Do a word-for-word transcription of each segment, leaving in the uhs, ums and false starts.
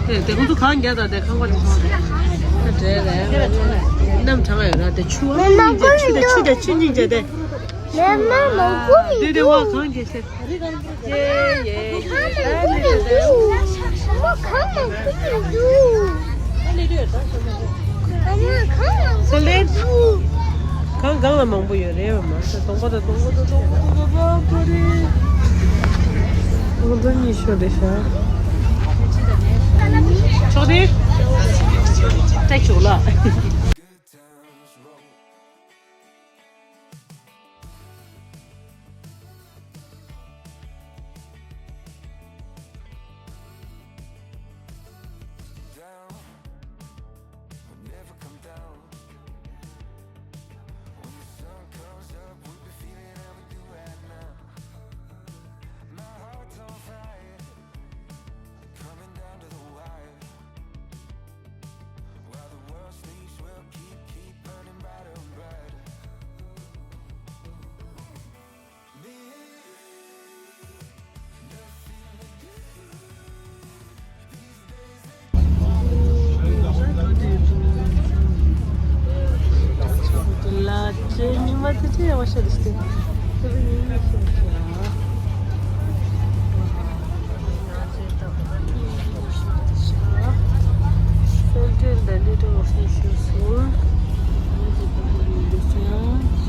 དེ་དེ་ཁོང་ཚོ་གང་རྒྱག་དང་དེ་ཁང་པ་དེ་ཚོ་དེ་འདྲ་རེད། གནམ་གྲང་ཡོད་ར། དེ་ཆུ་བ་མི་འཇིག་ཆུ་དེ་ཆུ་དེ་ཆུ་འཇིག་བྱས་ཏེ། ལས་མ་མང་པོ་མི་འདུག་དེ་དེ་བ་གང་རྒྱག་ཤེས། ཁང་མང་པོ་མི་འདུག་ཁང་མང་པོ་མི་འདུག་ཨ་ནི་ཁང་མང་པོ་མི་འདུག་གང་གང་ལ་མང་པོ་ཡོད་རེད་བ། མ་ཟད་སྟོང་པ་དང་སྟོང་པ་དང་སྟོང་པ་དང་སྟོང་པ་རེད། སྟོང་པ་གཉིས་ཤོག་རེད་ཤག་ཕྱོགས་དེ་ཏྲེག་ཆོག་ལ།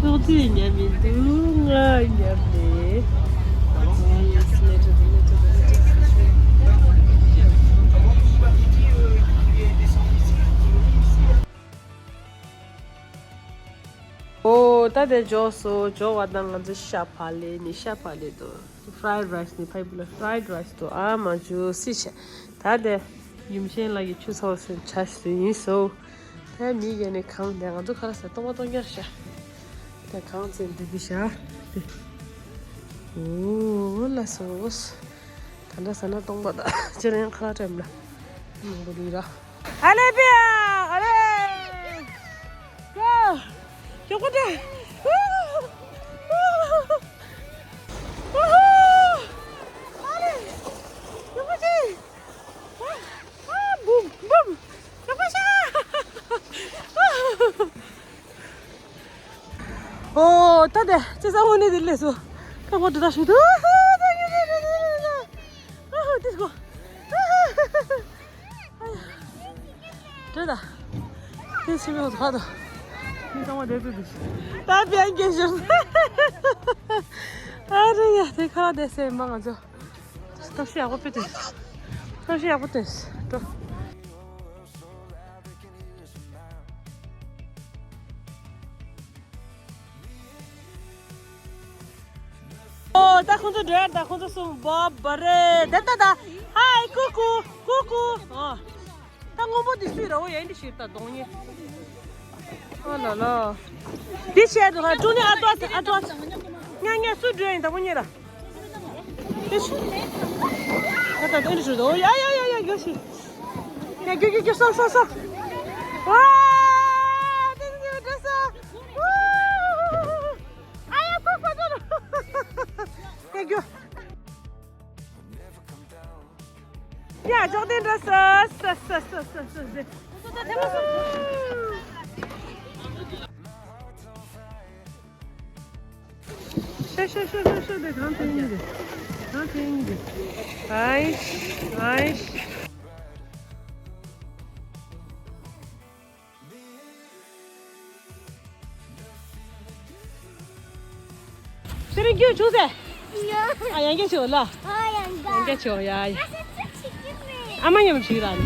ཕྱོགས་དེ་ཉམས་མི་འདུག་ང་ཉམས་ནས། ཨོ། ད་དེ་འབྱོར་སོང་། འབྱོར་བ་དང་ང་ཚོ་ཤ་བག་ལེབ་ནི་ཤ་བག་ལེབ་དང་། fried rice ནི་ཕ་ཡི་བུ་ལ་fried rice དང་ཨ་མ་ཇུ་སི་བྱས། ད་དེ་ཡུམ་ཆེན་ལགས་ཀྱི་ཆུ་ཚོད་སོན་ཆ་ཞིག་ཡིན་སོང་། དེ་མི་གཞན་ནས་གང་དེ་ང་ཚོ་ཁ་ལ་ཟ་སྟོང་པ་སྟོང་ཉར་ཤ། དེ་གང་ཙམ་འདི་འདི་ཤ་དེ། ཨོ་ལ་སོ། ད་འདྲ་ཟ་ན་སྟོང་པ་ད་ཅི་རེད་ཁ་ལ་དྲན་ལ། མང་པོ་འདུག་ར། ཨ་ལེ་པི་ཡ། ཨ་ལེ། ཀ་ཀྱོག་པོ་ཏྲ། ཨ་ལེ། ཀྱོག་པོ་ཏྲ། ཨ་བུམ་བུམ། ཀྱོག་པོ་ཤ། ཨོ། ད་དེ་ཅི་ས་འོ་ནི་དེ་ལས་སོ། ཀ་ཀོ་དེ་ད་ཤུ་དུ། ཨ་ཧ། དེ་སྒོ། ཨ་ཧ། དེ་ད། དེ་ཆི་མེད་ཧོ་ད་ད། མི་ཚང་མ་དེ་དུ་དུ། ད་བེང་གེ་ཤུ། ཨ་རེ་ཡ། དེ་ཁ་དེ་སེ་མ་ང་ཚོ། ཐབས་ཤེས་ཡག་པོ་སྤེལ་ཏེ། ཐབས་ཤེས་ཡག་པོ་སྤེལ་ཏེ། འགྲོ། ཨོ། ད་ཁོང་ཚོ་འགྲོ་ཡ། ད་ཁོང་ཚོ་གསུམ་བབ་བ་རེད། ད་ད་ད། ཧའི། ཀུ་ཀུ། ཀུ་ཀུ། ཨོ། ད་སྔོན་པོ་འདི་སུས་ར་འོ་ཡ་འདི་ཞིག་ད་གདོང་ཉེ། ཨ་ལ་ལ། འདི་བྱས་འདུག་ཧ། ཀྲུང་ནི་ཨ་ཏོ་ཨ་ཏོ། ཉ་ཉ་སུ་འགྲོ་ཡིན་ད་པོ་ཉེ་ར། ད་ད་འདི་ཞིག་ད། ཨོ་ཡ་ཡ་ཡ་ཡ། གྱོ་ཞིག་ཡ་གྱོ་གྱོ་གྱོ། སོ་སོ་སོ། ཝ། འདི་འདི་འདྲ་སོ། ཨ་ཡ་ཁོ་ཁོ་ཁོ། ཡ་གྱོ། ཡ་ཅོག་དེ་འདྲ་ས་ས་ས་ས་ས་ས་ཟེ། ཤ་ཤ་ཤ་ཤ་ཤ། དེ་གང་དེ་ཡིན་དེ། གང་དེ་ཡིན་དེ། ཨའི་ཨའི། ཤེ་རིང་ཁྱོད་བྱུང་ཟེ། ཡ། ཨ། ཡང་བསྐྱར་བྱུང་ལ། ཨ། ཡང་བསྐྱར། ཡང་བསྐྱར་བྱུང་ཡ་ཡ། ཨ་མ་མཉམ་བྱུང་ར་ནི།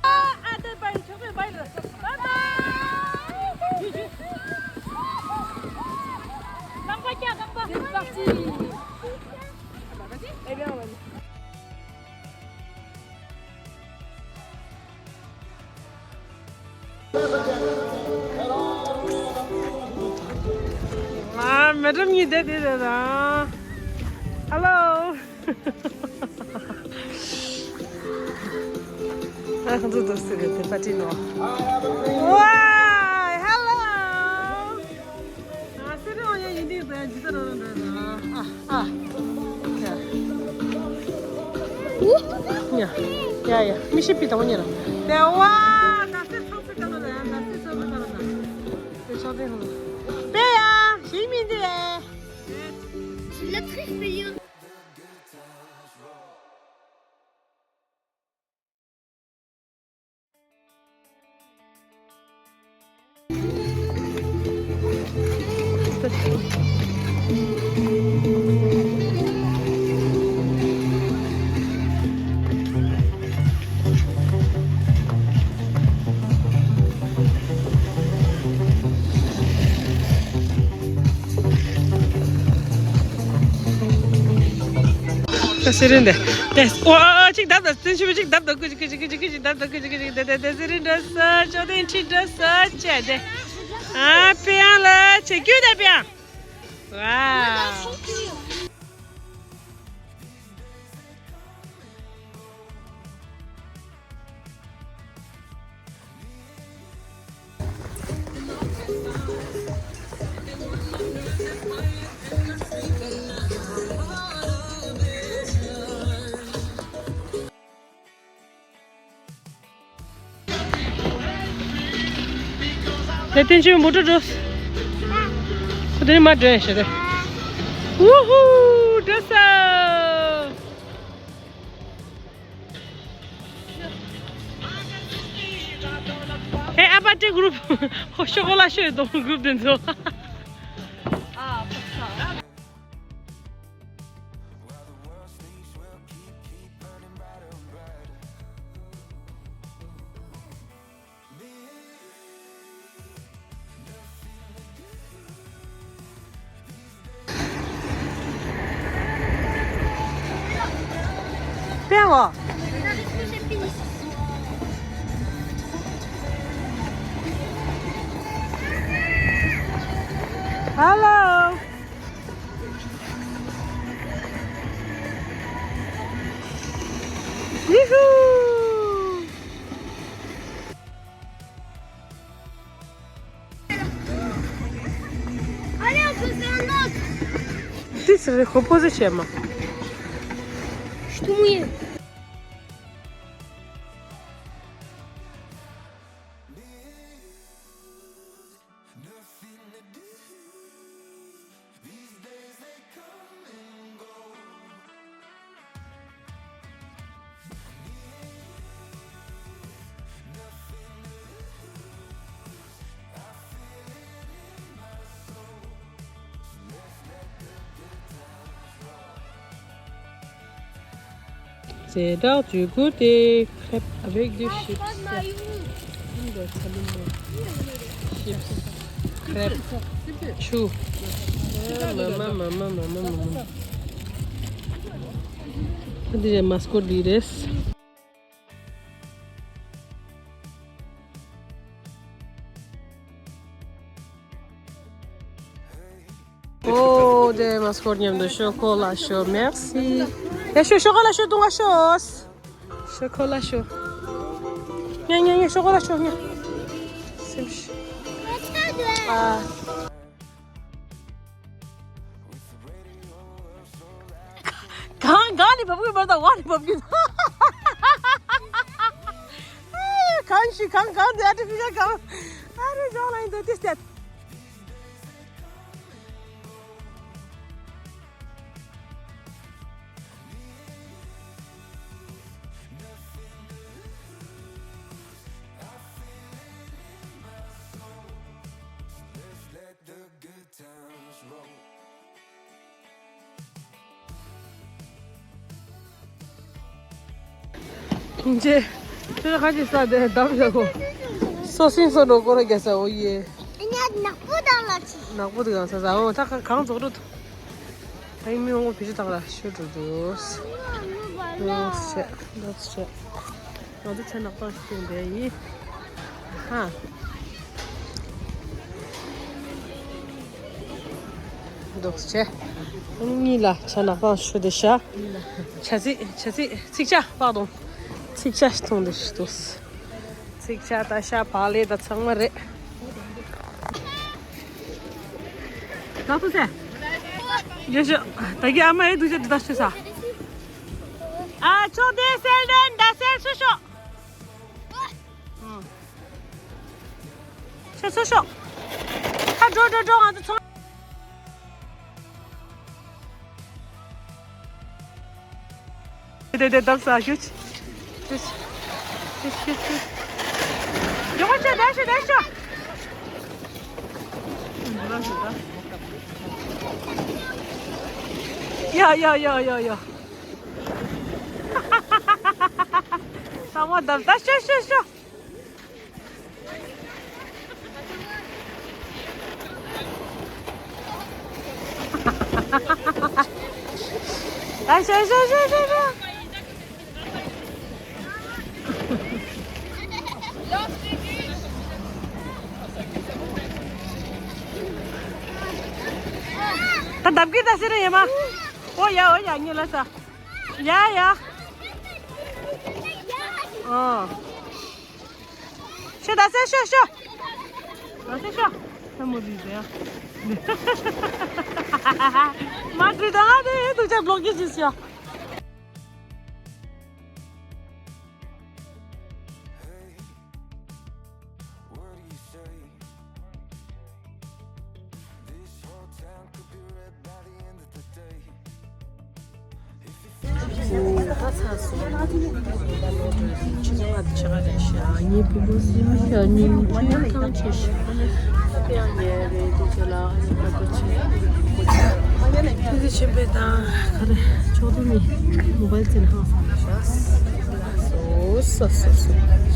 ཨ། ཨ། དེ་བའི་ཆོག་པའི་བའི་ལ་སོ། བའི་བའི། རྐང་པ་བཀྱག་རྐང་པ། དེ་ཙག་ཙིག་ཨེ་བའི་བའི། ང་མེ་ཏྲམ་གཉིས་བསྡད་དེ་རེད་ད། ཧ་ལོ། ང་ ང་ཚོ་འདུག་སེ་རེད་དེ་པར་ཊི་ནོ། ཝའི། ཧེ་ལོ། ཨ་སེ་རི་ཨོ་ཡ་ཡིན་དུས་ཟེར་ཇི་ལྟར་རོ་རོ་རོ། ཨ་ཨ། ཡ་ཡ་ཡ། མི་ཤི་པི་དང་ཉེ་ར། དེ་ཝ། ད་སེ་ཚོགས་སེ་ཀ་ལོ་ད་ད་སེ་ཚོགས་སེ་ཀ་ལོ་ད། དེ་ཆོག་དེ་ཧང་། པེ་ཡ་ཞིག་མིན་དེ། ལ་ཁྲིག་པེ་ཡོད། ད་སེ་རིན་དེ། དེ། ཨོ་ཨོ་ཨོ། ཅིག་བརྡབ་དང་། བཙན་ཤུབ་ཅིག་བརྡབ་དང་། ཀུ་ཅིག་ཀུ་ཅིག་ཀུ་ཅིག་བརྡབ་དང་། ཀུ་ཅིག་ཀུ་ཅིག་བརྡབ་དང་། དེ་དེ་སེ་རིན་འགྲོ་ས། ཅོ་ཏིང་ཁྲིད་འགྲོ་ས་བྱས་ཏེ། ཨ་པེ་ཡང་ལ་ཆེ་ཀྱུ་དེ་པེ་ཡང་། ཝའོ། དེ་བསྟན་ཆོས་མོ་ཊ་འགྲོ། ཁོ་དེ་ནས་མར་འགྲོ་ཡ་ཞེས་རེད། ཝུ་ཧུ། འགྲོ་ས། ཧེ་ཨ་པ་ཏི་གུ་རུབ། ཧོ་ཤོ་ཀོ་ལ་ཤོ་ཡོད་དོ་གུ་རུབ་དེ་ཚོ། པེ་ཡང་། ཧེ་ལོ། ཡི་ཧུ། Allez, on peut faire un autre. དེ་ཟེར་རེ་ཁོ་པོ་ཟི་བྱས་མ། Je suis tout mouillé. ཟས་དང་མཛོད་ཁུར་དེ། Crêpe avec des chips. Chips. Crêpe. ཆུ། མ་མ་མ་མ། འདི་རེད། མ་སྐོར་འདི་རེད། ཨོ་དེ་མ་སྐོར་མཉམ་དུ་ཤོ་ཀོ་ལ་ཤོ། Merci. ཡ་ཤོ། ཤོ་ཀོ་ལ་ཤོ། དུང་ང་ཤོ། ཤོ་ཀོ་ལ་ཤོ། ཉ་ཉ་ཉ། ཤོ་ཀོ་ལ་ཤོ་ཉ། སེམས་ཤི། ཨ། གང་གང་ནས་བབས་ཀྱི་མ་རེད། ད་འོག་ནས་བབས་ཀྱི། གང་ཞིག་གང་གང་དེ་ཨ་ཏི་ཕི་ཤལ་གང་། ཨ་རེ་ཇོ་ལ་ཡིན་དུ་ཏི་སྟེ། ཁྱེད་ཁྱེད་ཁ་ཅིག་ས་དེ་བསྡམས་བཞག་གོ། སོ་སིན་སོ་ནོ་ཀོ་ར་རྒྱ་ས། ཨོ་ཡེ། ཨ་ནི་ནག་པོ་དང་ལ་ཆི། ནག་པོ་དེ་གང་ས་ས། ཨོ་ད་གང་གང་རྫོགས་འགྲོ། ད་ཡིན་མི་འོང་བི་ཇི་དང་ལ་ཤོད་འགྲོ་འགྲོ། ལོགས་བྱས། ལོགས་བྱས། ང་ཚོ་ཆ་ནག་པང་ཞིག་བཏུང་བསྡད་ཡིན། ཧ། ལོགས་བྱས། གཉིས་ལ་ཆ་ནག་པང་ཞུ་བསྡད་ཤག་ཆ་ཚིག་ཆ་ཚིག་ཚིག་ཆ་པག་དང་། ཚིག་ཆ་ཞིག་བཏུང་བསྡད་ཤག་འདུག་ཏིག་ཤ་ད་ཤ་བག་ལེབ་ད་ཚང་མ་རེད། ད་ཐུག་སེ། ཡོད་ཤོ། ད་གི་ཨ་མ་ཨེ་དུ་ཅག་འདི་ད་ཤོ་ས། ཨ་ཆོག་དེ་སེལ་དན་ད་སེལ་ཤོ་ཤོ། ཤོ་ཤོ་ཤོ། ཧ་འགྲོ་འགྲོ་འགྲོ་ང་ཚོ་ཚོང་། དེ་དེ་བརྡབ་ས་ཤུ། ཤུ་ཤུ་ཤུ། ཡོང་བ་ཤོ་ད་ཤོ་ད་ཤོ། ཡ་ཡ་ཡ་ཡ་ཡ། ས་མོ་བརྡབ་ད་ཤོ་ཤོ་ཤོ། ཨ་ཤ་ཤ་ཤ་ཤ་ཤ། ད་བརྡབ་ཀྱི་ད་ཟེར་ཡ་མ། ཨོ་ཡ་ཨོ་ཡ་ཉེ་ལ་ས། ཡ་ཡ། ཨོ། ཤོ་ད་སེ་ཤོ་ཤོ། ད་སེ་ཤོ། ད་མོ་རི་ཟེ། མ་དྲི་ད་ང་དེ་དུ་ཅག་བློག་གི་ཅི་ཤོ། ད་ཚར་སོང་། ཕྱི་ནང་ང་དུ་ཆ་ག་རེད་ཤག་ངའི་བུ་མོ་སིམ་ཤག་ངའི་ལུས་ཆེན་ཐང་ཆད་ཤག་ཨ་ཕའི་ཨང་ཉལ་རེད་དེ་ཆ་ལ་ཨ་ནི་ཀ་ཀ་ཆེ། ཁྱེད་ཚོ་ཆེན་པོའི་དང་ག་རེ་ཕྱོགས་བསྡོམས་ནི་མོ་བལ་ཅན་ཧང་སང་ཤག་སོ་སོ་སོ་སོ།